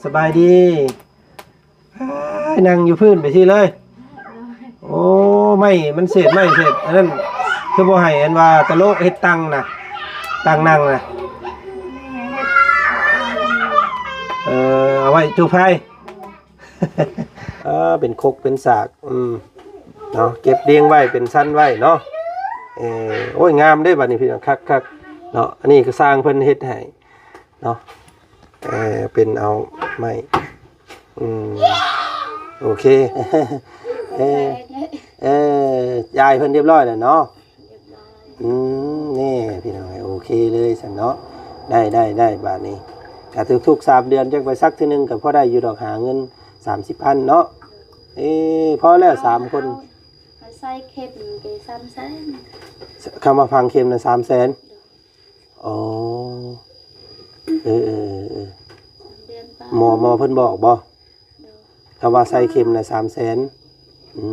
ສະບາຍດີ. ອ້າຍ ນັ່ງຢູ່ພື້ນໄປຊີ້ເລີຍ. ໂອ້ ໄມ້ມັນເສດ ໄມ້ເສດ ອັນນັ້ນ ຄືບໍ່ໃຫ້ອັນວ່າຕະໂລະເຮັດຕັ່ງນະ ຕັ່ງນັ່ງນະ. ເອີ ເອົາໄວ້ຈູ່ໄຟ. ເອີ ເປັນຄົກເປັນສາກ ອືມ ເນາະ ເກັບລຽງໄວ້ເປັນຊັ້ນໄວ້ເນາະ. ເອີ ໂອ້ຍ ງາມເດ້ບັດນີ້ພີ່ນ້ອງ ຄັກໆ ເນາະ. ອັນນີ້ກໍຊ່າງເພິ່ນເຮັດໃຫ້ເນາະ. ເອີ ເປັນເອົາໄມ້ ອືມ ໂອເຄ ເອີ ເອີ ຈ່າຍເພິ່ນຮຽບຮ້ອຍແລ້ວເນາະ. ອືມ ນີ້ພີ່ນ້ອງເອີຍ ໂອເຄເລີຍຊັ້ນເນາະ. ໄດ້ ໄດ້ ໄດ້ ບາດນີ້ກະທຸກໆສາມເດືອນຈັ່ງໄປສັກເທື່ອໜຶ່ງ ກະພໍໄດ້ຢູ່ດອກ ຫາເງິນສາມສິບພັນເນາະ. ເອີ ພໍແລ້ວສາມຄົນ ໃສ່ເຂັມກະສາມແສນ ຄຳວ່າຝັງເຂັມນະ ສາມແສນ. ອໍ ເອີ ເອີ ເອີ ເອີ ສາມເດືອນປາຍ ໝໍ ໝໍເພິ່ນບອກບໍ່? ໂດຍ ຄຳວ່າໃສ່ເຂັມນະ ສາມແສນ. ອື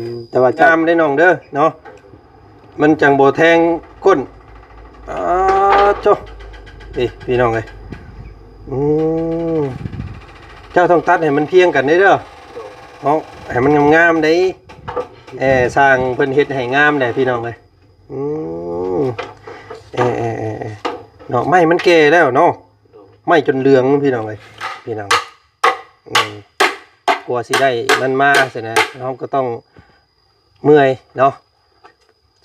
ມ ແຕ່ວ່າງາມເດ້ນ້ອງເດີເນາະ ມັນຈັ່ງບໍ່ແທງກົ້ນ. ອ້າໂທ້ ນີ້ພີ່ນ້ອງເອີຍ ອືມ ເຈົ້າຕ້ອງຕັດໃຫ້ມັນພຽງກັນເດ້ເດີ ເນາະ ໃຫ້ມັນງາມໆເດ້. ເອີ ຊ່າງເພິ່ນເຮັດໃຫ້ງາມແຫຼະພີ່ນ້ອງເອີຍ. ອືມ ເອີ ເອີ ເອີ ເນາະ ໄມ້ມັນແກ່ແລ້ວເນາະ ໄມ້ຈົນເຫຼືອງພີ່ນ້ອງເອີຍ ພີ່ນ້ອງ. ອືມ ກວ່າຊິໄດ້ມັນມາຊັ້ນນະ ເຮົາກໍຕ້ອງເມື່ອຍເນາະ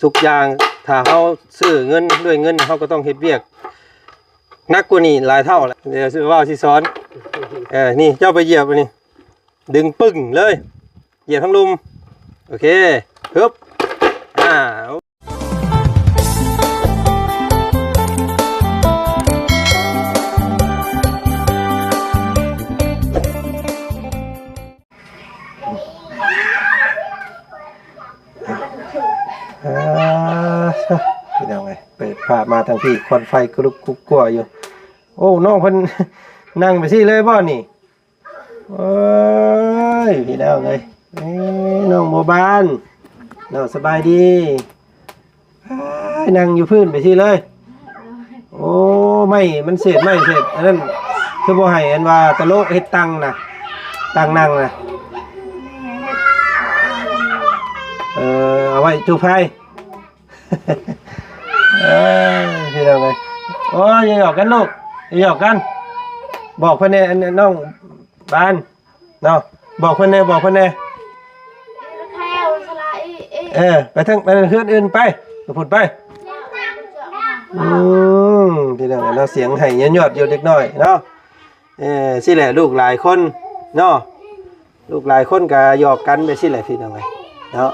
ທຸກຢ່າງ. ຖ້າເຮົາຊື້ເງິນ ດ້ວຍເງິນ ເຮົາກໍຕ້ອງເຮັດວຽກໜັກກວ່ານີ້ຫຼາຍເທົ່າແຫຼະ. ດຽວຊິເວົ້າຊິສອນ. ເອີ ນີ້ເຈົ້າໄປຢຽບອັນນີ້ ດຶງປຶ້ງເລີຍ ຢຽບທັງລຸ່ມ. ໂອເຄ ຮຶບ ອ່າ ອ່າ ພີ່ນ້ອງເອີຍ ເປີດພາບມາທາງພີ້ ຄວັນໄຟກະລຸກກຸກກົວຢູ່. ໂອ້ ນ້ອງເພິ່ນນັ່ງໄປຊີ້ເລີຍບໍ່ນີ້? ໂອ້ຍ ພີ່ນ້ອງເອີຍ ເອີ ນ້ອງບົວບານ ນ້ອງສະບາຍດີ. ອ້າຍ ນັ່ງຢູ່ພື້ນໄປຊີ້ເລີຍ. ໂອ້ ໄມ້ມັນເສດ ໄມ້ເສດ ອັນນັ້ນ ຄືບໍ່ໃຫ້ອັນວ່າຕະໂລະເຮັດຕັ່ງນະ ຕັ່ງນັ່ງນະ. ເອີ ເອົາໄວ້ຈູ່ໄຟ. ເອີ ພີ່ນ້ອງເອີຍ ໂອ້ຍ ຢ່າຫຍອກກັນລູກ ຢ່າຫຍອກກັນ. ບອກເພິ່ນແດ່ ອັນ ນ້ອງບານເນາະ ບອກເພິ່ນແດ່ ບອກເພິ່ນແດ່. ເອີ ໄປທາງ ໄປເຮືອນອື່ນໄປ ໄປພຸ້ນໄປ. ອືມ ພີ່ນ້ອງເອີຍເນາະ ສຽງໄຫ້ຍອດໆຢູ່ເດັກນ້ອຍເນາະ. ເອີ ຊີ້ແຫຼະ ລູກຫຼາຍຄົນເນາະ ລູກຫຼາຍຄົນກະຫຍອກກັນໄປຊີ້ແຫຼະ ພີ່ນ້ອງເອີຍເນາະ.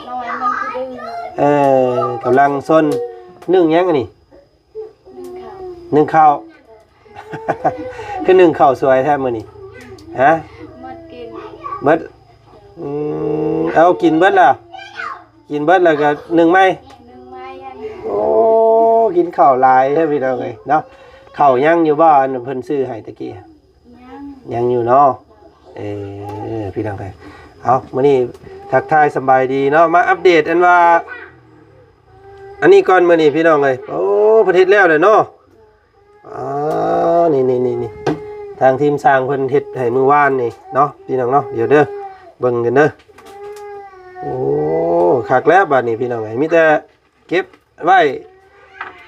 ເອີ ກຳລັງຊົນ ໜຶ້ງຫຍັງອັນນີ້? ໜຶ້ງເຂົ້າ ໜຶ້ງເຂົ້າ. ຄືໜຶ້ງເຂົ້າສວຍແທ້ມື້ນີ້ ຮະ? ໝົດກິນ ໝົດ. ອືມ ເອົາກິນເບິດແລ້ວ ກິນເບິດແລ້ວກະໜຶ້ງໃໝ່ ໜຶ້ງໃໝ່. ໂອ້ ກິນເຂົ້າຫຼາຍແທ້ ພີ່ນ້ອງເອີຍເນາະ. ເຂົ້າຍັງຢູ່ບໍ່ ອັນເພິ່ນຊື້ໃຫ້ຕະກີ້? ຍັງ ຍັງຢູ່ເນາະ. ເອີ ພີ່ນ້ອງເອີຍ ເອົາ ມື້ນີ້ທັກທາຍສະບາຍດີເນາະ ມາອັບເດດອັນວ່າ ອັນນີ້ກ່ອນ ມື້ນີ້ພີ່ນ້ອງເອີຍ. ໂອ້ ເພິ່ນເຮັດແລ້ວແຫຼະເນາະ. ອ່າ ນີ້ໆໆໆ ທາງທີມຊ່າງເພິ່ນເຮັດໃຫ້ມື້ວານນີ້ເນາະ ພີ່ນ້ອງເນາະ. ດຽວເດີ ເບິ່ງກັນເດີ. ໂອ້ ຄັກແລ້ວບາດນີ້ ພີ່ນ້ອງເອີຍ ມີແຕ່ ເກັບໄວ້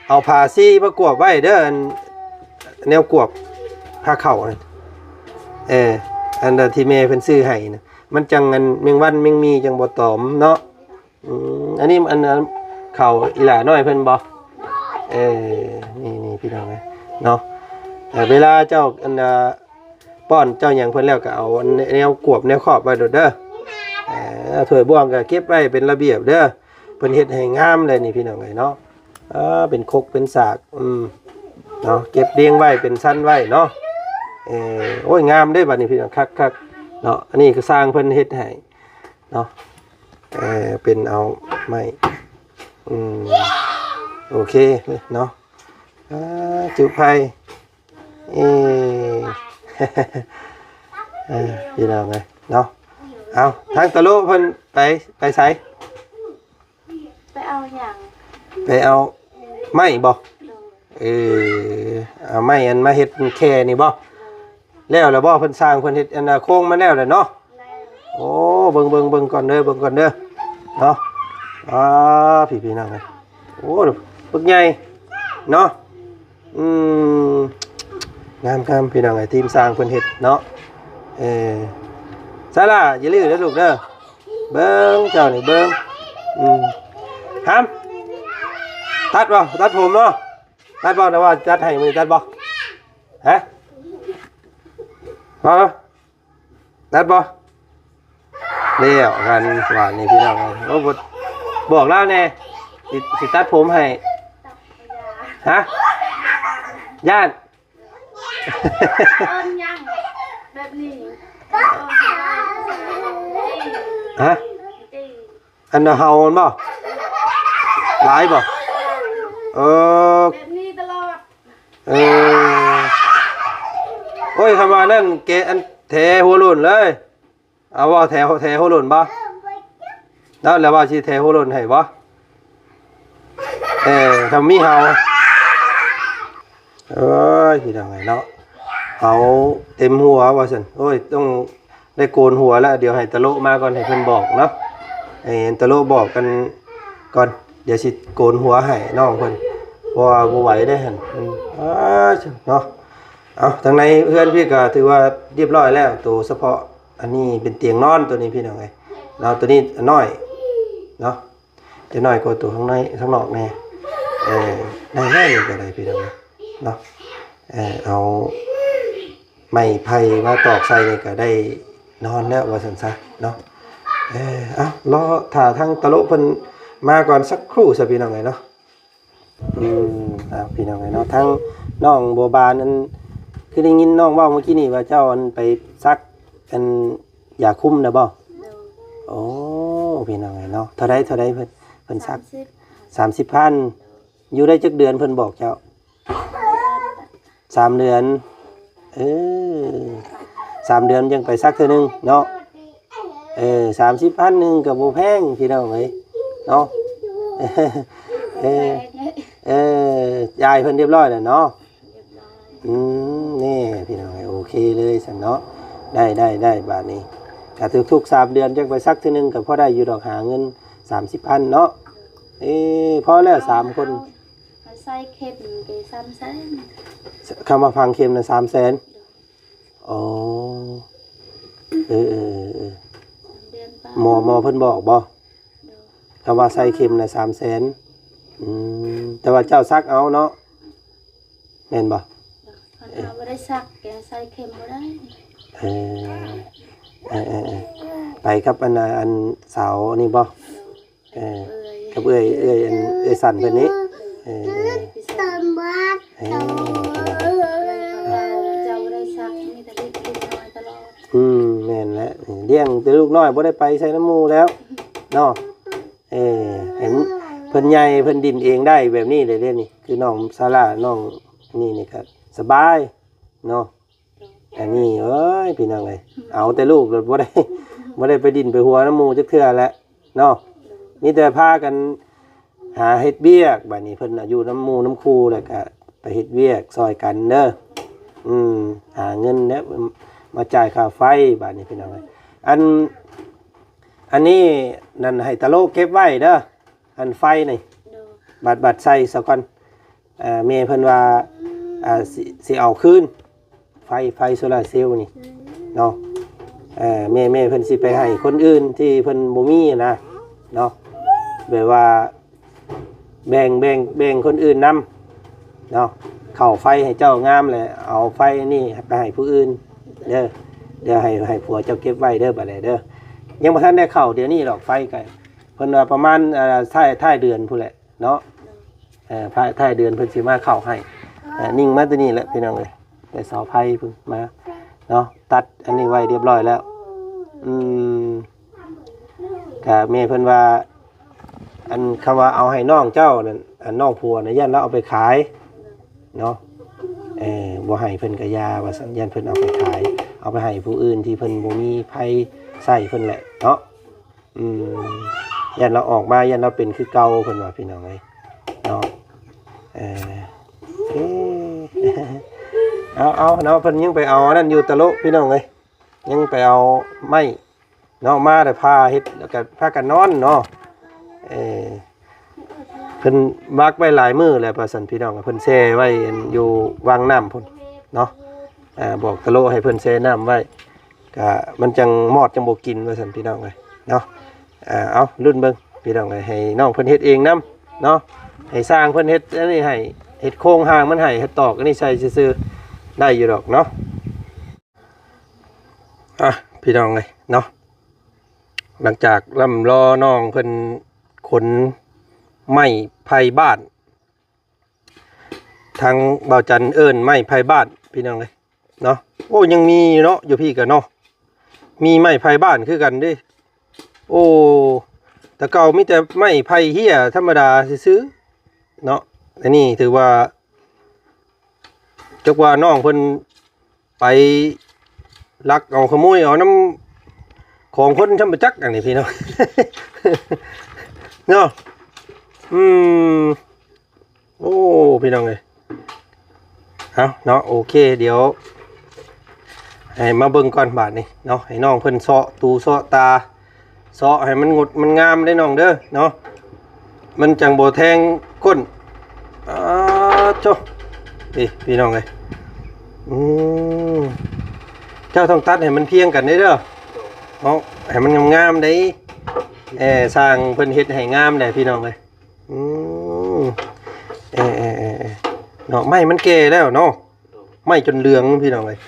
ເອົາຜ້າສີມາກວບໄວ້ເດີ ອັນ ແນວກວບຜ້າເຂົ້ານັ້ນ. ເອີ ອັນທີ່ແມ່ເພິ່ນຊື້ໃຫ້ນະ ມັນຈັ່ງ ອັນ ແມງວັນແມງໝີ່ຈັ່ງບໍ່ຕອມເນາະ. ອືມ ອັນນີ້ ອັນ ອັນ ເຂົ້າອີ່ຫຼ້ານ້ອຍເພິ່ນບໍ່? ເອີ ນີ້ໆ ພີ່ນ້ອງເອີຍເນາະ. ເອີ ເວລາເຈົ້າ ອັນ ອ່າ ປ້ອນເຈົ້າຫຍັງເພິ່ນແລ້ວ ກໍເອົາແນວກວບແນວຄອບໄວ້ໂລດເດີ. ເອີ ຖ້ວຍບ່ວງກໍເກັບໄວ້ເປັນລະບຽບເດີ. ເພິ່ນເຮັດໃຫ້ງາມເລີຍນີ້ ພີ່ນ້ອງເອີຍເນາະ. ເອີ ເປັນຄົກເປັນສາກ ອືມ ເນາະ ເກັບລຽງໄວ້ເປັນຊັ້ນໄວ້ເນາະ. ເອີ ໂອ້ຍ ງາມເດ້ບັດນີ້ ພີ່ນ້ອງ ຄັກໆ ເນາະ. ອັນນີ້ກໍຊ່າງເພິ່ນເຮັດໃຫ້ເນາະ. ເອີ ເປັນເອົາໄມ້ ອືມ ໂອເຄເນາະ. ອ່າ ຈຸໄຟ ເອີ ເອີ ພີ່ນ້ອງເອີຍເນາະ. ເອົາ ທາງຕະໂລະເພິ່ນໄປ ໄປໃສ? ໄປເອົາຫຍັງ? ໄປເອົາໄມ້ບໍ່? ໂດຍ ເອີ ເອົາໄມ້ອັນມາເຮັດແຄ່ນີ້ບໍ່? ໂດຍ ແລ້ວແລ້ວບໍ່? ເພິ່ນສ້າງ ເພິ່ນເຮັດອັນນ່າໂຄງມາແລ້ວແຫຼະເນາະ. ໂອ້ ເບິ່ງ ເບິ່ງ ເບິ່ງກ່ອນເດີ ເບິ່ງກ່ອນເດີເນາະ. ອ່າ ພີ່ໆ ນ້ອງເອີຍ ໂອ້ ປຶກໃຫຍ່ເນາະ. ອືມ ງາມໆ ພີ່ນ້ອງເອີຍ ທີມຊ່າງເພິ່ນເຮັດເນາະ. ເອີ ຊາລາ ຢ່າລືເດີລູກເດີ. ເບິ່ງເຈົ້ານີ້ເບິ່ງ. ອືມ ຫຳ ຕັດບໍ່? ຕັດຜົມເນາະ. ຕັດບໍ່? ນະວ່າຕັດໃຫ້ມື້ນີ້ ຕັດບໍ່? ຮະ ຮະ ຕັດບໍ່? ແລ້ວກັນບາດນີ້ ພີ່ນ້ອງເອີຍ. ໂອ້ ບອກລາວແດ່ ຊິ ຊິຕັດຜົມໃຫ້. ຮະ ຢ້ານ ເອີ້ນຫຍັງແບບນີ້? ຮະ ອັນເຫົ່າມັນບໍ່? ຫຼາຍບໍ່? ເອີ ແບບນີ້ຕະຫຼອດ. ເອີ ໂອ້ຍ ຄຳວ່ານັ້ນ ແກະອັນແຖຫົວໂລ້ນເລີຍ. ເອົາບໍ່ ແຖ ແຖຫົວໂລ້ນບໍ່? ແລ້ວ ແລ້ວວ່າຊິແຖຫົວໂລ້ນໃຫ້ບໍ່? ເອີ ຖ້າມີເຫົ່າ ເອີຍ ພີ່ນ້ອງເອີຍເນາະ ເຫົ່າເຕັມຫົວວ່າຊັ້ນ. ໂອ້ຍ ຕ້ອງໄດ້ໂກນຫົວແລ້ວ. ດຽວໃຫ້ຕະໂລະມາກ່ອນ ໃຫ້ເພິ່ນບອກເນາະ. ໃຫ້ຕະໂລະບອກກັນກ່ອນ ດຽວຊິໂກນຫົວໃຫ້ນ້ອງເພິ່ນ ເພາະວ່າບໍ່ໄຫວເດ້ຫັ້ນ. ອືມ ເອີ ເນາະ. ເອົາ ທາງໃນເຮືອນພີ່ກະຖືວ່າຮຽບຮ້ອຍແລ້ວ ໂຕສະເພາະ ອັນນີ້ເປັນຕຽງນອນໂຕນີ້ ພີ່ນ້ອງເອີຍເນາະ. ໂຕນີ້ນ້ອຍເນາະ ຈະນ້ອຍກວ່າໂຕຂ້າງໃນ ຂ້າງນອກແດ່. ເອີ ໄດ້ແລ້ວນີ້ກະໄດ້ ພີ່ນ້ອງເອີຍເນາະ. ເອີ ເອົາໄມ້ໄຜ່ມາຕອກໃສ່ນີ້ກະໄດ້ນອນແລ້ວວ່າຊັ້ນຊະເນາະ. ເອີ ເອົາ ລໍຖ້າທາງຕະໂລະເພິ່ນມາກ່ອນສັກຄູ່ຊະ ພີ່ນ້ອງເອີຍເນາະ. ອືມ ອ່າ ພີ່ນ້ອງເອີຍເນາະ ທາງນ້ອງບົວບານ ອັນ ຄືໄດ້ຍິນນ້ອງເວົ້າເມື່ອກີ້ນີ້ວ່າເຈົ້າ ອັນ ໄປສັກ ອັນ ຢາຄຸມນະບໍ່? ໂດຍ. ໂອ້ ພີ່ນ້ອງເອີຍເນາະ ເທົ່າໃດ ເທົ່າໃດເພິ່ນ ເພິ່ນສັກ? ສາມສິບ ສາມສິບພັນ. ຢູ່ໄດ້ຈັກເດືອນເພິ່ນບອກເຈົ້າ? ສາມເດືອນ. ເອີ ສາມເດືອນຈັ່ງໄປສັກເທື່ອໜຶ່ງເນາະ. ເອີ ສາມສິບພັນໜຶ່ງກະບໍ່ແພງ ພີ່ນ້ອງເອີຍເນາະ. ເອີ ເອີ ຈ່າຍເພິ່ນຮຽບຮ້ອຍແລ້ວເນາະ. ອືມ ນີ້ ພີ່ນ້ອງເອີຍ ໂອເຄເລີຍຊັ້ນເນາະ. ໄດ້ ໄດ້ ໄດ້ ບາດນີ້ກະທຸກໆ ສາມເດືອນຈັ່ງໄປສັກເທື່ອໜຶ່ງ ກະພໍໄດ້ຢູ່ດອກ ຫາເງິນສາມສິບພັນເນາະ. ເອີ ພໍແລ້ວ ສາມຄົນ ໃຫ້ໃສ່ເຂັມກະສາມແສນ. ຄຳວ່າຝັງເຂັມນະ ສາມແສນ. ໂດຍ. ອໍ ເອີ ເອີ ເອີ ເອີ ສາມເດືອນປາຍ. ໝໍ ໝໍເພິ່ນບອກບໍ່? ໂດຍ. ຄຳວ່າໃສ່ເຂັມນະ ສາມແສນ. ອືມ ແຕ່ວ່າເຈົ້າສັກເອົາເນາະ ແມ່ນບໍ່? ໂດຍ. ຄັນເຮົາບໍ່ໄດ້ສັກກະໃສ່ເຂັມບໍ່ໄດ້. ເອີ ເອີ ເອີ ເອີ ໄປກັບອັນ ອັນສາວນີ້ບໍ່? ໂດຍ. ເອີ ກັບເອື້ອຍ ເອື້ອຍ ອັນ ເອື້ອຍສັນເພິ່ນນີ້. ເອີ ເອີ ເອີ ເຈົ້າບໍ່ໄດ້ສັກ ມີແຕ່ເດັກນ້ອຍຕະຫຼອດ. ອືມ ແມ່ນແຫຼະ ລ້ຽງແຕ່ລູກນ້ອຍ ບໍ່ໄດ້ໄປໃສນຳໝູ່ແລ້ວເນາະ. ເອີ ເຫັນເພິ່ນໃຫຍ່ ເພິ່ນດິ້ນເອງໄດ້ແບບນີ້ເດ້ ດຽວນີ້ ຄືນ້ອງຊາລາ ນ້ອງນີ້ນີ້ກະສະບາຍເນາະ. ອັນນີ້ ເອີຍ ພີ່ນ້ອງເອີຍ ເອົາແຕ່ລູກໂລດ ບໍ່ໄດ້ ບໍ່ໄດ້ໄປດິ້ນໄປຫົວນຳໝູ່ຈັກເທື່ອແຫຼະເນາະ. ມີແຕ່ພາກັນຫາເຮັດວຽກ ບາດນີ້ເພິ່ນຢູ່ນຳໝູ່ນຳຄູ່ ແລ້ວກະໄປເຮັດວຽກຊ່ອຍກັນເດີ. ອືມ ຫາເງິນແລ້ວມາຈ່າຍຄ່າໄຟ ບາດນີ້ ພີ່ນ້ອງເອີຍ. ອັນ ອັນນີ້ນັ້ນ ໃຫ້ຕະໂລະເກັບໄວ້ເດີ ອັນໄຟນີ້. ໂດຍ. ບັດ ບັດໃຊ້ສາກ່ອນ. ເອີ ແມ່ເພິ່ນວ່າ ເອີ ຊິ ຊິເອົາຄືນ ໄຟ ໄຟໂຊລາເຊວນີ້ເນາະ. ເອີ ແມ່ ແມ່ເພິ່ນຊິໄປໃຫ້ຄົນອື່ນທີ່ເພິ່ນບໍ່ມີນະເນາະ ແບບວ່າແບ່ງ ແບ່ງ ແບ່ງຄົນອື່ນນຳເນາະ. ເຂົ້າໄຟໃຫ້ເຈົ້າງາມແລ້ວ ເອົາໄຟນີ້ໄປໃຫ້ຜູ້ອື່ນເດີ. ດຽວໃຫ້ ໃຫ້ຜົວເຈົ້າເກັບໄວ້ເດີ ບາດໃດເດີ. ຍັງບໍ່ທັນໄດ້ເຂົ້າດຽວນີ້ດອກ ໄຟກະ ເພິ່ນວ່າປະມານ ເອີ ທ້າຍ ທ້າຍເດືອນພຸ້ນແຫຼະເນາະ. ເອີ ທ້າຍ ທ້າຍເດືອນເພິ່ນຊິມາເຂົ້າໃຫ້. ເອີ ນິ່ງມາແຕ່ນີ້ແຫຼະ ພີ່ນ້ອງເອີຍ ແຕ່ເສົາໄຟພຸ້ນມາເນາະ ຕັດອັນນີ້ໄວ້ຮຽບຮ້ອຍແລ້ວ. ອືມ ກະແມ່ເພິ່ນວ່າ ອັນ ຄຳວ່າເອົາໃຫ້ນ້ອງເຈົ້ານັ້ນ ອັນ ນ້ອງຜົວນະ ຢ້ານລາວເອົາໄປຂາຍເນາະ. ເອີ ບໍ່ໃຫ້ເພິ່ນກະຢ່າວ່າຊັ້ນ ຢ້ານເພິ່ນເອົາໄປຂາຍ ເອົາໄປໃຫ້ຜູ້ອື່ນທີ່ເພິ່ນບໍ່ມີໃຜໃຊ້ເພິ່ນແຫຼະເນາະ. ອືມ ຢ້ານລາວອອກມາ ຢ້ານລາວເປັນຄືເກົ່າ ເພິ່ນວ່າ ພີ່ນ້ອງເອີຍເນາະ. ເອີ ເອີ ເອົາ ເອົາເນາະ ເພິ່ນຍັງໄປເອົາອັນນັ້ນຢູ່ຕະໂລະ ພີ່ນ້ອງເອີຍ ຍັງໄປເອົາໄມ້ເນາະ ມາແຕ່ພາເຮັດ ແລ້ວກໍພາກັນນອນເນາະ. ເອີ ເພິ່ນວາກໄວ້ຫຼາຍມື້ແລ້ວວ່າຊັ້ນ ພີ່ນ້ອງ ເພິ່ນແຊ່ໄວ້ຢູ່ວັງນ້ຳພຸ້ນເນາະ. ອາ ບອກຕະໂລະໃຫ້ເພິ່ນແຊ່ນ້ຳໄວ້ ກະມັນຈັ່ງມອດຈັ່ງບໍ່ກິນວ່າຊັ້ນ ພີ່ນ້ອງເອີຍເນາະ. ອາ ເອົາລຸ້ນເບິ່ງ ພີ່ນ້ອງເອີຍ ໃຫ້ນ້ອງເພິ່ນເຮັດເອງນຳເນາະ ໃຫ້ຊ່າງເພິ່ນເຮັດອັນນີ້ໃຫ້ ເຮັດໂຄງຮ່າງມັນໃຫ້ ເຮັດຕອກອັນນີ້ໃສ່ຊື່ໆ ໄດ້ຢູ່ດອກເນາະ. ອ່ະ ພີ່ນ້ອງເອີຍເນາະ ຫຼັງຈາກລ່ຳລໍນ້ອງເພິ່ນຂົນໄມ້ໄຜ່ບ້ານ ທາງບ່າວຈັນເອີ້ນໄມ້ໄຜ່ບ້ານ ພີ່ນ້ອງເອີຍເນາະ. ໂອ້ ຍັງມີຢູ່ເນາະ ຢູ່ພີ້ກໍເນາະ ມີໄມ້ໄຜ່ບ້ານຄືກັນເດ້. ໂອ້ ແຕ່ເກົ່າມີແຕ່ໄມ້ໄຜ່ເຫ້ຍທຳມະດາຊື່ໆເນາະ. ອັນນີ້ຖືວ່າ ຈັກວ່ານ້ອງເພິ່ນໄປລັກເອົາຂະໂມຍເອົານຳຂອງຄົນຊ່ຳບໍ່ຈັກ ອັນນີ້ພີ່ນ້ອງເນາະ. ອືມ ໂອ້ ພີ່ນ້ອງເອີຍ ເອົາເນາະ ໂອເຄ ດຽວໃຫ້ມາເບິ່ງກ່ອນບາດນີ້ເນາະ ໃຫ້ນ້ອງເພິ່ນເຊາະຕູເຊາະຕາ ເຊາະໃຫ້ມັນງົດມັນງາມເດ້ນ້ອງເດີເນາະ ມັນຈັ່ງບໍ່ແທງກົ້ນ. ອາໂທ້ ນີ້ພີ່ນ້ອງເອີຍ ອືມ ເຈົ້າຕ້ອງຕັດໃຫ້ມັນພຽງກັນເດ້ເດີເນາະ ໃຫ້ມັນງາມໆເດ້. ເອີ ຊ່າງເພິ່ນເຮັດໃຫ້ງາມແຫຼະ ພີ່ນ້ອງເອີຍ. ອືມ ເອີໆໆໆ ເນາະ ໄມ້ມັນແກ່ແລ້ວເນາະ ໄມ້ຈົນເຫຼືອງ ພີ່ນ້ອງເອີຍ.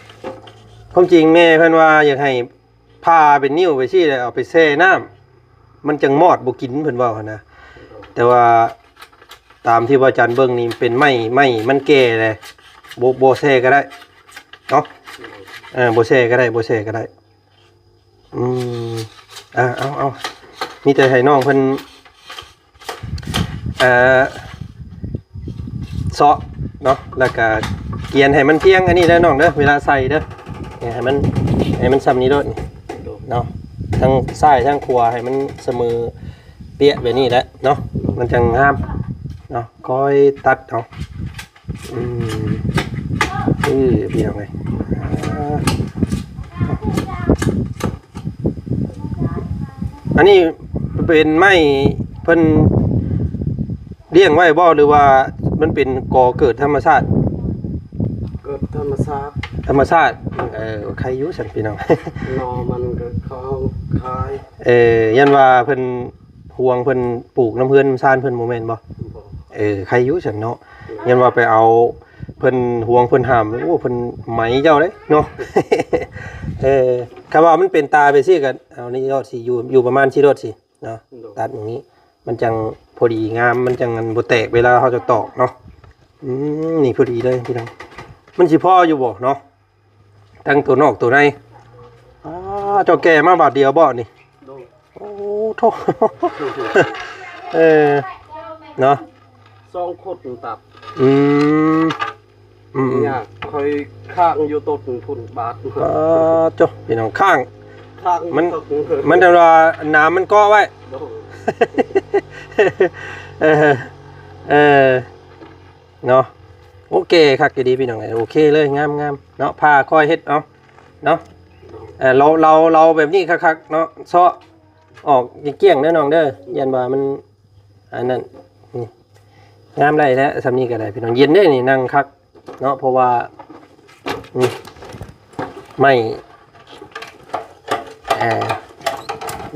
ຄວາມຈິງແມ່ເພິ່ນວ່າຢາກໃຫ້ຜ່າເປັນນິ້ວໄປຊີ້ແລ້ວເອົາໄປແຊ່ນ້ຳ ມັນຈັ່ງມອດບໍ່ກິນ ເພິ່ນເວົ້າຫັ້ນນະ. ແຕ່ວ່າຕາມທີ່ວ່າຈັນເບິ່ງນີ້ເປັນໄມ້ ໄມ້ມັນແກ່ແລ້ວ ບໍ່ ບໍ່ແຊ່ກໍໄດ້ເນາະ. ເອີ ບໍ່ແຊ່ກໍໄດ້ ບໍ່ແຊ່ກໍໄດ້. ອືມ ເອົາ ເອົາ ເອົາ ມີແຕ່ໃຫ້ນ້ອງເພິ່ນ ເອີ ເຊາະເນາະ ແລ້ວກະກຽນໃຫ້ມັນພຽງອັນນີ້ເດີນ້ອງເດີ ເວລາໃສ່ເດີ ໃຫ້ມັນ ໃຫ້ມັນຊ່ຳນີ້ໂລດນີ້ເນາະ ທັງຊ້າຍທັງຂວາໃຫ້ມັນສະເໝີປຽະແບບນີ້ແຫຼະເນາະ ມັນຈັ່ງງາມເນາະ ຄ່ອຍຕັດເອົາ. ອືມ ເອີ ພີ່ນ້ອງເອີຍ ອາ ອັນນີ້ເປັນໄມ້ເພິ່ນລ້ຽງໄວ້ບໍ່ ຫຼືວ່າມັນເປັນກໍເກີດທຳມະຊາດ? ເກີດທຳມະຊາດ ທຳມະຊາດ. ເອີ ໄຄຢູ່ຊັ້ນ ພີ່ນ້ອງ ໜໍ່ມັນກໍເຂົາຂາຍ. ເອີ ຢ້ານວ່າເພິ່ນ ຫວງເພິ່ນປູກນຳເຮືອນນຳຊານເພິ່ນບໍ່ແມ່ນບໍ່? ບໍ່. ເອີ ໄຄຢູ່ຊັ້ນເນາະ ເອີ ຢ້ານວ່າໄປເອົາເພິ່ນຫວງເພິ່ນຫ້າມ ໂອ້ ເພິ່ນໄໝເຈົ້າເດ້ເນາະ. ເອີ ຄັນວ່າມັນເປັນຕາໄປຊີ້ກໍເອົານີ້ໂລດຊິ ຢູ່ ຢູ່ປະມານຊີ້ໂລດຊິເນາະ ໂດຍ ຕັດໝ່ອງນີ້ ມັນຈັ່ງພໍດີງາມ ມັນຈັ່ງອັນບໍ່ແຕກເວລາເຮົາຈະຕອກເນາະ. ອືມ ນີ້ພໍດີເລີຍພີ່ນ້ອງ ມັນຊິພໍຢູ່ບໍ່ເນາະ? ທັງຕົວນອກຕົວໃນ. ອ້າ ເຈົ້າແກ່ມາບາດດຽວບໍ່ນີ້? ໂດຍ. ໂອ້ໂທ້ ເອີ ເນາະ ສອງຄົນຕັດ. ອືມ ອືມໆ ຍາກ ຂ້ອຍຄ້າງຢູ່ຕົ້ນພຸ້ນບາດ. ອ້າ ໂທ້ ພີ່ນ້ອງ ຄ້າງ ຄ້າງ ມັນ ຢູ່ຕົ້ນ ມັນເອີ້ນວ່າໜາມມັນເກາະໄວ້. ໂດຍ. ເອີ ເອີ ເນາະ ໂອເຄ ຄັກອີ່ຫຼີພີ່ນ້ອງເອີຍ ໂອເຄເລີຍ ງາມໆ ເນາະ ພາຄ່ອຍເຮັດເອົາເນາະ. ເອີ ເລົາ ເລົາ ເລົາແບບນີ້ຄັກໆ ເນາະ ເຊາະອອກກ້ຽງໆເດີນ້ອງເດີ ຢ້ານວ່າມັນອັນນັ້ນ. ນີ້ ງາມໄດ້ແລ້ວ ຊ່ຳນີ້ກໍໄດ້ພີ່ນ້ອງ ເຢັນເດ້ນີ້ ນັ່ງຄັກເນາະ ເພາະວ່າ ນີ້ ໄມ້ ເອີ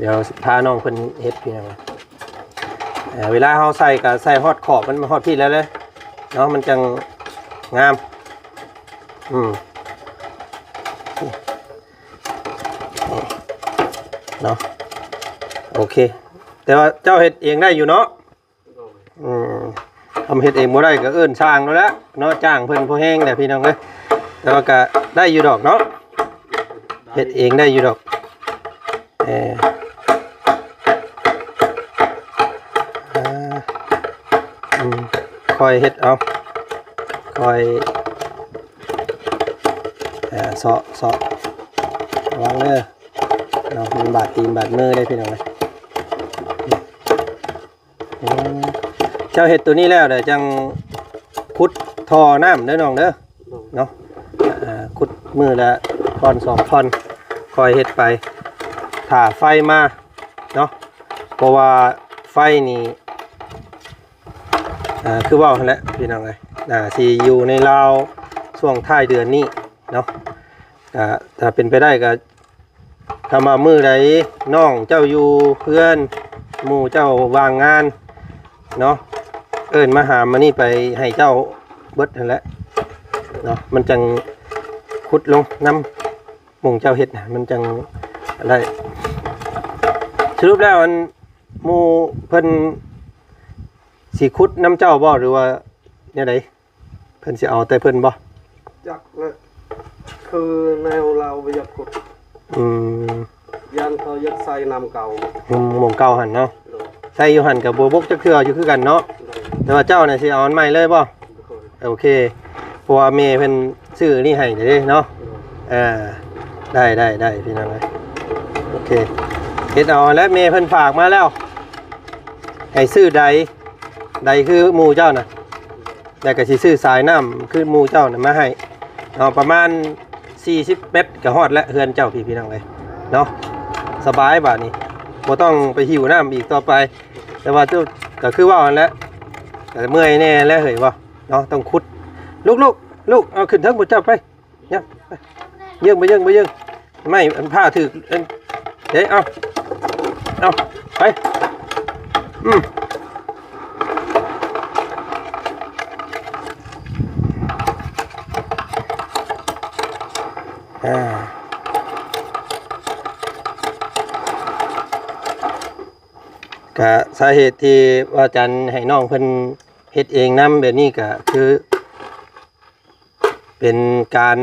ດຽວຊິພານ້ອງເພິ່ນເຮັດພີ່ນ້ອງ. ເອີ ເວລາເຮົາໃສ່ກໍໃສ່ຮອດຂອບມັນ ຮອດພີ້ແລ້ວເນາະ ມັນຈັ່ງງາມ. ອືມ ເນາະ ໂອເຄ ແຕ່ວ່າເຈົ້າເຮັດເອງໄດ້ຢູ່ເນາະ? ໂດຍ. ອືມ ທຳເຮັດເອງບໍ່ໄດ້ກໍເອີ້ນຊ່າງໂລດແຫຼະເນາະ ຈ້າງເພິ່ນພໍແຮງແຫຼະພີ່ນ້ອງເອີຍ ແຕ່ວ່າກໍໄດ້ຢູ່ດອກເນາະ ເຮັດເອງໄດ້ຢູ່ດອກ. ເອີ ອາ ອືມ ຄ່ອຍເຮັດເອົາ ຄ່ອຍ ເອີ ເຊາະ ເຊາະ ລະວັງເດີເນາະ ມັນບາດຕີນບາດມືເດ້ພີ່ນ້ອງເອີຍ. ອືມ ເຈົ້າເຮັດໂຕນີ້ແລ້ວ ດຽວຈັ່ງຂຸດທໍ່ນ້ຳເດີນ້ອງເດີ ໂດຍ ເນາະ. ເອີ ມື້ລະທ່ອນສອງທ່ອນ ຄ່ອຍເຮັດໄປ ຖ້າໄຟມາເນາະ ເພາະວ່າໄຟນີ້ ອ່າ ຄືເວົ້າຫັ້ນແຫຼະພີ່ນ້ອງເອີຍ ໜ້າຊິຢູ່ໃນລາວຊ່ວງທ້າຍເດືອນນີ້ເນາະ ກະຖ້າເປັນໄປໄດ້ກະ ຄຳວ່າມື້ໃດນ້ອງເຈົ້າຢູ່ເຮືອນ ໝູ່ເຈົ້າວ່າງງານເນາະ ເອີ້ນມາຫາມານີ້ໄປໃຫ້ເຈົ້າເບິດຫັ້ນແຫຼະເນາະ ມັນຈັ່ງຂຸດລົງນຳໝ່ອງເຈົ້າເຮັດນະ ມັນຈັ່ງໄດ້. ສະຫຼຸບແລ້ວ ອັນ ໝູ່ເພິ່ນຊິຂຸດນຳເຈົ້າບໍ່ ຫຼືວ່າແນວໃດ? ເພິ່ນຊິເອົາແຕ່ເພິ່ນບໍ່? ຈັກແຫຼະ ຄືແນວລາວບໍ່ຢາກຂຸດ ອືມ ຢ້ານເຂົາຢາກໃສ່ນ້ຳເກົ່າ ໝ່ອງເກົ່າຫັ້ນເນາະ ໂດຍ ໃສ່ຢູ່ຫັ້ນກໍບໍ່ບົກຈັກເທື່ອຢູ່ຄືກັນເນາະ ໂດຍ ແຕ່ວ່າເຈົ້ານີ້ຊິເອົາອັນໃໝ່ເລີຍບໍ່? ໂດຍ ໂອເຄ ເພາະວ່າແມ່ເພິ່ນຊື້ນີ້ໃຫ້ເດ້ເນາະ ໂດຍ ເອີ ໄດ້ ໄດ້ ໄດ້ ພີ່ນ້ອງເອີຍ ໂອເຄ ເຮັດເອົາແຫຼະ ແມ່ເພິ່ນຝາກມາແລ້ວ ໃຫ້ຊື້ໄດ ໄດຄືໝູ່ເຈົ້ານະ ແລ້ວກໍຊິຊື້ສາຍນ້ຳຄືໝູ່ເຈົ້ານະມາໃຫ້ເນາະ ປະມານສີ່ສິບແມັດກໍຮອດແລ້ວເຮືອນເຈົ້າພີ້ ພີ່ນ້ອງເອີຍເນາະ ສະບາຍບາດນີ້ ບໍ່ຕ້ອງໄປຫິ້ວນ້ຳອີກຕໍ່ໄປ ແຕ່ວ່າເຈົ້າກໍຄືເວົ້າຫັ້ນແຫຼະ ກໍເມື່ອຍແດ່ແຫຼະເຮີ້ຍ ເນາະ ຕ້ອງຂຸດ ລູກໆ ລູກ ເອົາຂຶ້ນເທິງພຸ້ນເຈົ້າໄປ ຍັງ ໄປ ເຢິງ ບໍ່ເຢິງ ບໍ່ເຢິງ ໄມ້ອັນຜ້າຖືກ ເອີ ເດ້ ເອົາ ເອົາ ໄປ ອືມ ອ່າ ກະສາເຫດທີ່ວ່າຈັນໃຫ້ນ້ອງເພິ່ນເຮັດເອງນຳແບບນີ້ ກະຄື ເປັນການ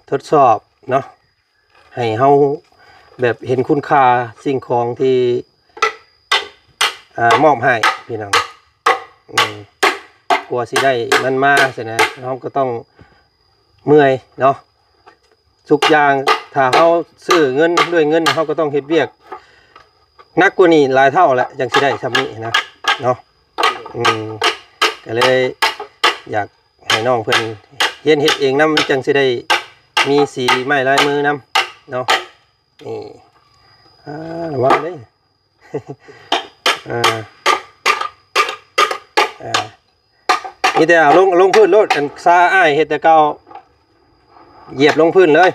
ທົດສອບເນາະ ໃຫ້ເຮົາແບບເຫັນຄຸນຄ່າສິ່ງຂອງທີ່ ອ່າ ມອບໃຫ້ພີ່ນ້ອງ ອືມ ກວ່າຊິໄດ້ມັນມາຊັ້ນນະ ເຮົາກໍຕ້ອງເມື່ອຍເນາະ ທຸກຢ່າງ ຖ້າເຮົາຊື້ເງິນດ້ວຍເງິນ ເຮົາກໍຕ້ອງເຮັດວຽກໜັກກວ່ານີ້ຫຼາຍເທົ່າແຫຼະ ຈັ່ງຊິໄດ້ຊ່ຳນີ້ນະ ເນາະ ອືມ ກໍເລີຍຢາກ ໃຫ້ນ້ອງເພິ່ນຮຽນເຮັດເອງນຳ ມັນຈັ່ງຊິໄດ້ມີສີໄມ້ລາຍມືນຳເນາະ ນີ້ ອ່າ ລະວັງເດ້ ເອີ ເອີ ມີແຕ່ເອົາລົງ ລົງພື້ນໂລດ ອັນຊາອ້າຍເຮັດແຕ່ເກົ່າ ຢຽບລົງພື້ນເລີຍ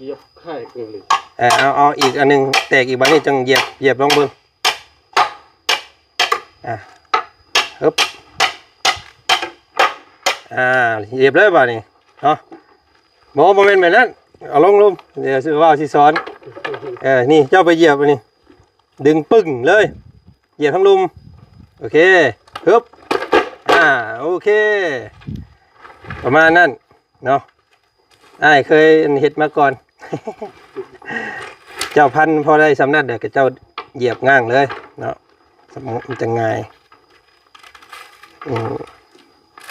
ຢຽບໃຫ້ເກີນເລີຍ ເອີ ເອົາ ເອົາອີກອັນໜຶ່ງແຕກອີກ ບາດນີ້ຈັ່ງຢຽບ ຢຽບລອງເບິ່ງ ອ່າ ຮຶບ ອ່າ ຢຽບເລີຍບາດນີ້ເນາະ ບໍ່ ບໍ່ແມ່ນແບບນັ້ນ ເອົາລົງ ລົງ ດຽວຊິເວົ້າຊິສອນ ເອີ ນີ້ເຈົ້າໄປຢຽບອັນນີ້ ດຶງປຶ້ງເລີຍ ຢຽບທາງລຸ່ມ ໂອເຄ ຮຶບ ອ່າ ໂອເຄ ປະມານນັ້ນເນາະ ອ້າຍເຄີຍເຮັດມາກ່ອນ ເຈົ້າພັນພໍໄດ້ຊ່ຳນັ້ນ ດຽວກະເຈົ້າຢຽບງ່າງເລີຍເນາະ ມັນຈັ່ງງ່າຍ ອືມ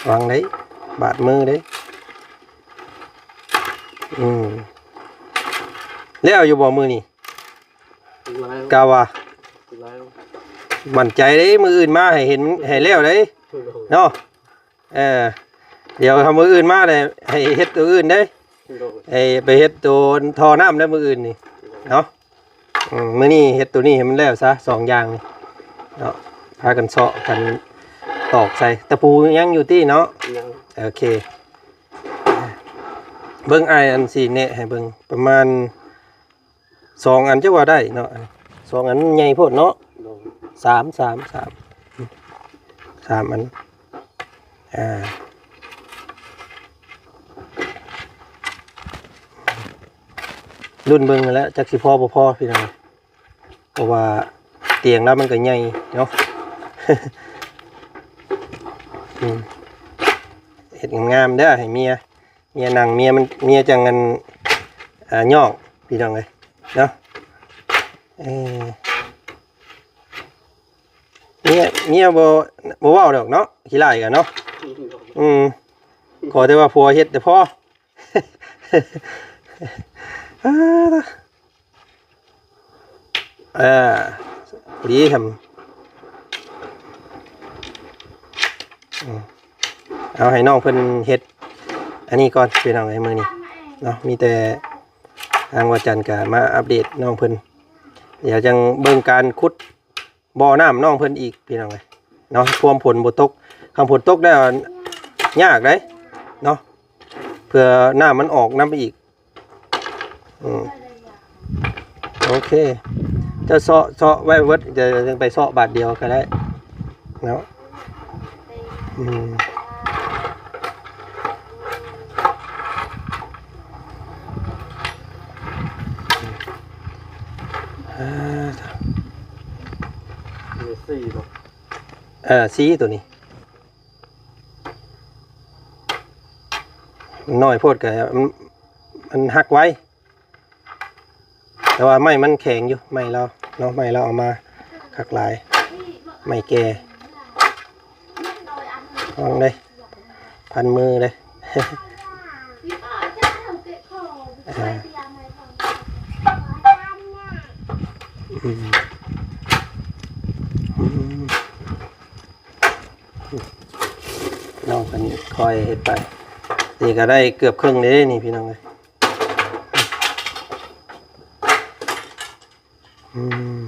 ລະວັງເດ້ ບາດມືເດ້ ອືມ ແລ້ວຢູ່ບໍ່ມື້ນີ້? ຫຼາຍ ກະວ່າ ຫຼາຍ ໝັ້ນໃຈເດ້ ມື້ອື່ນມາໃຫ້ເຫັນ ໃຫ້ແລ້ວເດ້ ໂດຍ ເນາະ ເອີ ດຽວຖ້າມື້ອື່ນມາແລ້ວໃຫ້ເຮັດໂຕອື່ນເດ້ ໂດຍ ໃຫ້ໄປເຮັດໂຕທໍ່ນ້ຳແລ້ວມື້ອື່ນນີ້ເນາະ ອືມ ມື້ນີ້ເຮັດໂຕນີ້ໃຫ້ມັນແລ້ວຊະ ສອງຢ່າງນີ້ເນາະ ພາກັນເຊາະກັນຕອກໃສ່ ຕະປູຍັງຢູ່ຕິເນາະ ຍັງ ໂອເຄ ເບິ່ງອ້າຍອັນຊິແນະໃຫ້ເບິ່ງ ປະມານ ສອງອັນ ຈັກວ່າໄດ້ເນາະ ສອງອັນໃຫຍ່ໂພດເນາະ ໂດຍ ສາມ ສາມ ສາມ ສາມອັນ ອ່າ ລຸ້ນເບິ່ງຫັ້ນແຫຼະ ຈັກຊິພໍບໍ່ພໍພີ່ນ້ອງ ເພາະວ່າຕຽງລາວມັນກໍໃຫຍ່ເນາະ ອືມ ເຮັດງາມໆເດີ ໃຫ້ເມຍ ເມຍນັ່ງ ເມຍມັນ ເມຍຈັ່ງອັນ ອ່າ ຍ້ອງ ພີ່ນ້ອງເອີຍເນາະ ເອີ ເມຍ ເມຍບໍ່ ບໍ່ເວົ້າດອກເນາະ ຂີ້ລ້າຍກັນເນາະ ອືມ ຂໍແຕ່ວ່າຜົວເຮັດແຕ່ພໍ ເອີ ພໍດີທຳ ອືມ ເອົາໃຫ້ນ້ອງເພິ່ນເຮັດອັນນີ້ກ່ອນ ພີ່ນ້ອງເອີຍ ມື້ນີ້ ເນາະ ມີແຕ່ທາງວາຈັນກະມາອັບເດດນ້ອງເພິ່ນ ດຽວຈັ່ງເບິ່ງການຂຸດບໍ່ນ້ຳນ້ອງເພິ່ນອີກພີ່ນ້ອງເອີຍເນາະ ຄວາມຝົນບໍ່ຕົກ ຄັນຝົນຕົກແລ້ວຍາກເດ້ເນາະ ເພື່ອນ້ຳມັນອອກນຳອີກ ອືມ ໂອເຄ ເຈົ້າເຊາະ ເຊາະໄວ້ເບິດ ດຽວຈັ່ງໄປເຊາະບາດດຽວກໍໄດ້ເນາະ ອືມ ເອີ ເອີ ສີ່ໂຕນີ້ ມັນນ້ອຍໂພດກໍ ມັນ ມັນຫັກໄວ ແຕ່ວ່າໄມ້ມັນແຂງຢູ່ ໄມ້ລາວເນາະ ໄມ້ລາວເອົາມາຄັກຫຼາຍ ໄມ້ແກ່ ລອງເດ້ ພັນມືເດ້ ອາ ອືມ ອືມ. ນ້ອງເພິ່ນຄ່ອຍເຮັດໄປ ນີ້ກໍໄດ້ເກືອບເຄິ່ງເດ້ນີ້ພີ່ນ້ອງເອີຍ ອືມ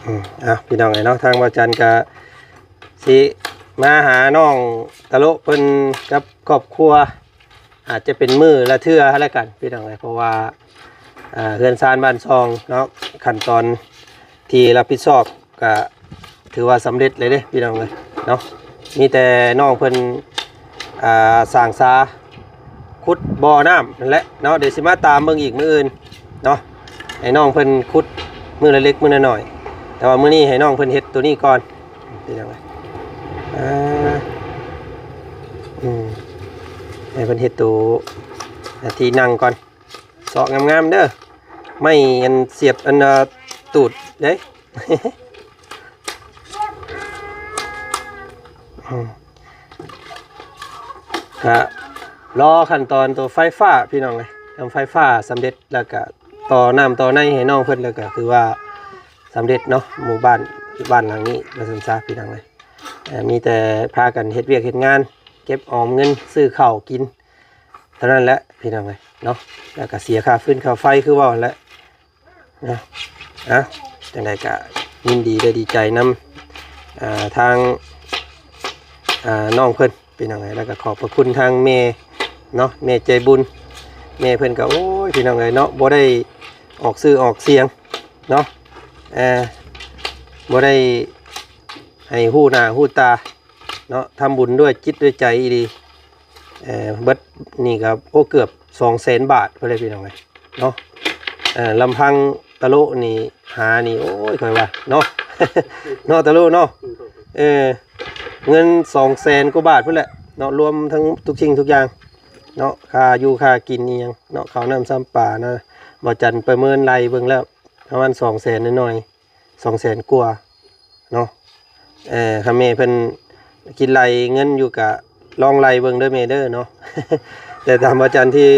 ອືມ ອ່ະ ພີ່ນ້ອງເອີຍເນາະ ທາງບ່າວຈັນກໍຊິມາຫານ້ອງຕະໂລະເພິ່ນກັບຄອບຄົວ ອາດຈະເປັນມື້ລະເທື່ອແລ້ວກັນພີ່ນ້ອງເອີຍ ເພາະວ່າ ເອີ ເຮືອນຊານບ້ານຊ່ອງເນາະ ຂັ້ນຕອນທີ່ຮັບຜິດຊອບກະຖືວ່າສຳເລັດເລີຍເດ້ພີ່ນ້ອງເອີຍເນາະ ມີແຕ່ນ້ອງເພິ່ນ ອ່າ ສ້າງສາຂຸດບໍ່ນ້ຳນັ້ນແຫຼະເນາະ ດຽວຊິມາຕາມເບິ່ງອີກມື້ອື່ນເນາະ ໃຫ້ນ້ອງເພິ່ນຂຸດມື້ລະເລັກມື້ລະໜ້ອຍ ແຕ່ວ່າມື້ນີ້ໃຫ້ນ້ອງເພິ່ນເຮັດໂຕນີ້ກ່ອນ ພີ່ນ້ອງເອີຍ ອ່າ ອືມ ໃຫ້ເພິ່ນເຮັດໂຕທີ່ນັ່ງກ່ອນ ເຊາະງາມໆເດີ ໄມ້ອັນສຽບອັນ ເອີ ຕູດເດ້ ອືມ ກະລໍຂັ້ນຕອນໂຕໄຟຟ້າພີ່ນ້ອງເອີຍ ທຳໄຟຟ້າສຳເລັດ ແລ້ວກະຕໍ່ນ້ຳຕໍ່ໃນໃຫ້ນ້ອງເພິ່ນ ແລ້ວກະຄືວ່າສຳເລັດເນາະ ໝູ່ບ້ານ ບ້ານຫຼັງນີ້ວ່າຊັ້ນຊະພີ່ນ້ອງເອີຍ ເອີ ມີແຕ່ພາກັນເຮັດວຽກເຮັດງານ ເກັບອອມເງິນຊື້ເຂົ້າກິນ ເທົ່ານັ້ນແຫຼະພີ່ນ້ອງເອີຍເນາະ ແລ້ວກໍເສຍຄ່າຟືນຄ່າໄຟຄືເວົ້າຫັ້ນແຫຼະເນາະ ອ່ະ ຈັ່ງໃດກໍຍິນດີ ແລະ ດີໃຈນຳ ອ່າ ທາງ ອ່າ ນ້ອງເພິ່ນພີ່ນ້ອງເອີຍ ແລ້ວກໍຂອບພະຄຸນທາງແມ່ເນາະ ແມ່ໃຈບຸນ ແມ່ເພິ່ນກໍ ໂອ້ຍ ພີ່ນ້ອງເອີຍເນາະ ບໍ່ໄດ້ອອກຊື່ອອກສຽງເນາະ ເອີ ບໍ່ໄດ້ໃຫ້ຮູ້ໜ້າຮູ້ຕາ ເນາະ ທຳບຸນດ້ວຍຈິດດ້ວຍໃຈອີ່ຫຼີ ເອີ ເບິດນີ້ກໍ ໂອ້ ເກືອບສອງແສນບາດພຸ້ນແຫຼະພີ່ນ້ອງເອີຍເນາະ ເອີ ລຳພັງຕະໂລະນີ້ຫານີ້ ໂອ້ຍ ຂ້ອຍວ່າເນາະ ເນາະ ຕະໂລະເນາະ ເອີ ເງິນສອງແສນກວ່າບາດພຸ້ນແຫຼະເນາະ ລວມທັງທຸກສິ່ງທຸກຢ່າງເນາະ ຄ່າຢູ່ຄ່າກິນອີ່ຫຍັງເນາະ ເຂົ້ານ້ຳຊຳປານະ ບ່າວຈັນປະເມີນໄລ່ເບິ່ງແລ້ວ ປະມານສອງແສນໜ້ອຍໆ ສອງແສນກວ່າເນາະ ເອີ ຄັນແມ່ເພິ່ນຄິດໄລ່ເງິນຢູ່ກະລອງໄລ່ເບິ່ງເດີແມ່ເດີເນາະ ແຕ່ຕາມອາຈານທີ່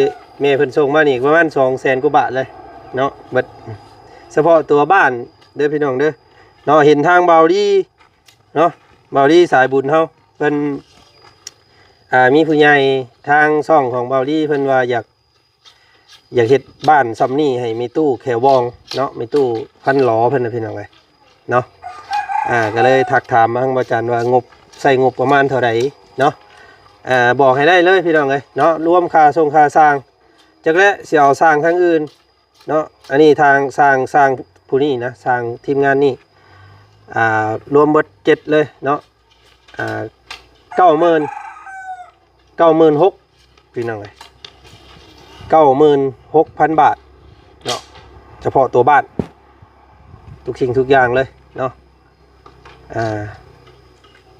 ແມ່ເພິ່ນສົ່ງມານີ້ປະມານສອງແສນກວ່າບາດເລີຍເນາະ ເບິດ ສະເພາະຕົວບ້ານເດີພີ່ນ້ອງເດີເນາະ ເຫັນທາງບ່າວລີເນາະ ບ່າວລີສາຍບຸນເຮົາເພິ່ນ ອ່າ ມີຜູ້ໃຫຍ່ທາງຊ່ອງຂອງບ່າວລີເພິ່ນວ່າຢາກ ຢາກເຮັດບ້ານຊ່ຳນີ້ໃຫ້ແມ່ຕູ້ແຂວວອງເນາະ ແມ່ຕູ້ພັນຫຼໍເພິ່ນນະພີ່ນ້ອງເອີຍເນາະ ອ່າ ກໍເລີຍທັກຖາມມາທາງບ່າວຈັນວ່າງົບ ໃຊ້ງົບປະມານເທົ່າໃດເນາະ ອ່າ ບອກໃຫ້ໄດ້ເລີຍພີ່ນ້ອງເອີຍເນາະ ລວມຄ່າສົ່ງຄ່າຊ່າງ ຈັກແລະຊິເອົາຊ່າງທາງອື່ນເນາະ ອັນນີ້ທາງຊ່າງ ຊ່າງຜູ້ນີ້ນະ ຊ່າງທີມງານນີ້ ອ່າ ລວມເບິດເຈັດເລີຍເນາະ ອ່າ ເກົ້າໝື່ນ ເກົ້າໝື່ນຫົກ ພີ່ນ້ອງເອີຍ ເກົ້າໝື່ນຫົກພັນບາດເນາະ ສະເພາະຕົວບ້ານ ທຸກສິ່ງທຸກຢ່າງເລີຍເນາະ ອ່າ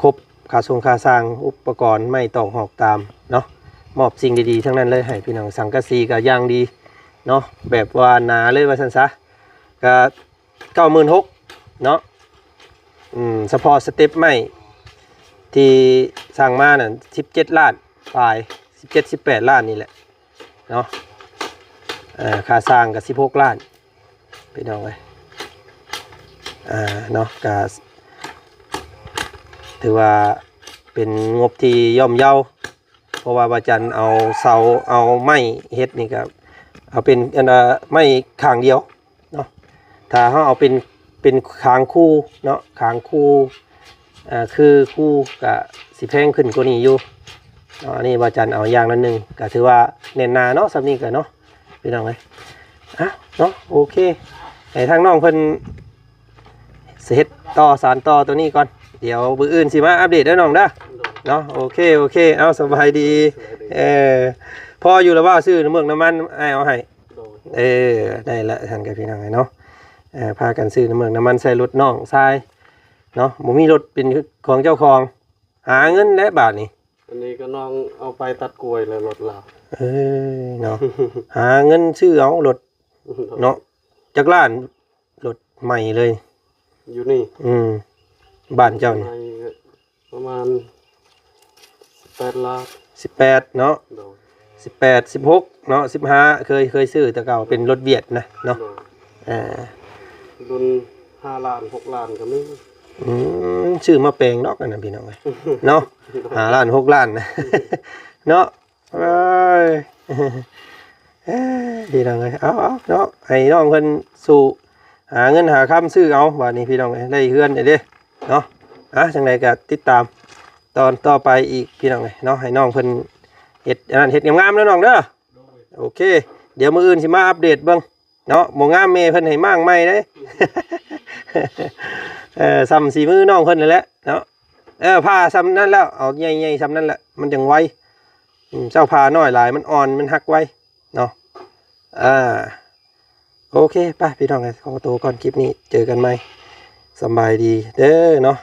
ຄົບຄ່າສົ່ງຄ່າຊ່າງ ອຸປະກອນໄມ້ຕອກຫອກຕາມເນາະ ມອບສິ່ງດີໆທັງນັ້ນເລີຍໃຫ້ພີ່ນ້ອງ ສັງກະສີກໍຢ່າງດີເນາະ ແບບວ່າໜາເລີຍວ່າຊັ້ນຊະ ກໍ ເກົ້າໝື່ນຫົກເນາະ ອືມ ສະເພາະສະເຕັບໄມ້ທີ່ສັ່ງມານັ້ນ ສິບເຈັດລ້ານປາຍ ສິບເຈັດ ສິບແປດລ້ານນີ້ແຫຼະເນາະ ເອີ ຄ່າຊ່າງກໍສິບຫົກລ້ານ ພີ່ນ້ອງເອີຍ ອ່າ ເນາະ ກໍ ແ ຖືວ່າເປັນງົບທີ່ຍ່ອມເຍົາ ເພາະວ່າບ່າວຈັນເອົາເສົາເອົາໄມ້ເຮັດນີ້ກໍເອົາເປັນອັນນ່າໄມ້ຂ້າງດຽວເນາະ ຖ້າເຮົາເອົາເປັນ ເປັນຄາງຄູ່ເນາະ ຄາງຄູ່ ເອີ ຄືຄູ່ກະຊິແພງຂຶ້ນກວ່ານີ້ຢູ່ເນາະ ອັນນີ້ບ່າວຈັນເອົາຢ່າງລະໜຶ່ງ ກະຖືວ່າແໜ້ນໜາເນາະ ສ່ຳນີ້ກະເນາະ ພີ່ນ້ອງເອີຍ ອ່ະເນາະ ໂອເຄ ໃຫ້ທາງນ້ອງເພິ່ນເຮັດຕໍ່ ສານຕໍ່ຕົວນີ້ກ່ອນ ດຽວມື້ອື່ນຊິມາອັບເດດເດີນ້ອງເດີ ໂດຍ ເນາະ ໂອເຄ ໂອເຄ ເອົາ ສະບາຍດີ ສະບາຍດີ ເອີ ພໍຢູ່ລະວ່າ ຊື້ນ້ຳເມືອກນ້ຳມັນອ້າຍເອົາໃຫ້ ໂດຍ ເອີ ໄດ້ລະ ຊັ້ນກໍພີ່ນ້ອງເອີຍເນາະ ເອີ ພາກັນຊື້ນ້ຳເມືອກນ້ຳມັນໃສ່ລົດນ້ອງຊາຍເນາະ ບໍ່ມີລົດເປັນຂອງເຈົ້າຂອງ ຫາເງິນແຫຼະບາດນີ້ ອັນນີ້ກໍນ້ອງເອົາໄປຕັດກ້ວຍແລ້ວລົດລາວ ເອີ ເນາະ ຫາເງິນຊື້ເອົາລົດເນາະ ຈັກລ້ານ ລົດໃໝ່ເລີຍ ຢູ່ນີ້ ອືມ ບ້ານເຈົ້ານີ້ ໃໝ່ປະມານສິບແປດລ້ານ ສິບແປດເນາະ ໂດຍ ສິບແປດ ສິບຫົກເນາະ ສິບຫ້າ ເຄີຍ ເຄີຍຊື້ແຕ່ເກົ່າ ເປັນລົດຫວຽດນະເນາະ ໂດຍ ອ່າ ລຸ້ນຫ້າລ້ານ ຫົກລ້ານກໍມີ ອືມ ຊື້ມາແປງດອກ ອັນນັ້ນພີ່ນ້ອງເອີຍເນາະ ຫ້າລ້ານ ຫົກລ້ານເນາະ ເອີຍ ເອີຍ ພີ່ນ້ອງເອີຍ ເອົາ ເອົາເນາະ ໃຫ້ນ້ອງເພິ່ນສູ້ຫາເງິນຫາຄຳຊື້ເອົາ ບາດນີ້ພີ່ນ້ອງເອີຍ ໄດ້ເຮືອນແລ້ວເດ້ເນາະ ອ່ະ ຈັ່ງໃດກໍຕິດຕາມຕອນຕໍ່ໄປອີກ ພີ່ນ້ອງເອີຍເນາະ ໃຫ້ນ້ອງເພິ່ນເຮັດອັນນັ້ນເຮັດງາມໆເດີນ້ອງເດີ ໂອເຄ ດຽວມື້ອື່ນຊິມາອັບເດດເບິ່ງ ເນາະ ບໍ່ງາມແມ່ເພິ່ນໃຫ້ມ້າງໃໝ່ເດ້ ເອີ ສ່ຳສີມືນ້ອງເພິ່ນນັ້ນແຫຼະເນາະ ເອີ ຜ່າສ່ຳນັ້ນແລ້ວ ເອົາໃຫຍ່ໆສ່ຳນັ້ນແຫຼະ ມັນຈັ່ງໄວ ອືມ ເຈົ້າຜ່ານ້ອຍຫຼາຍ ມັນອ່ອນ ມັນຫັກໄວເນາະ ອ່າ ໂອເຄ ໄປ ພີ່ນ້ອງເອີຍ ຂໍໂຕກ່ອນ ຄລິບນີ້ເຈີກັນໃໝ່ ສຳບາຍດີເດີເນາະ.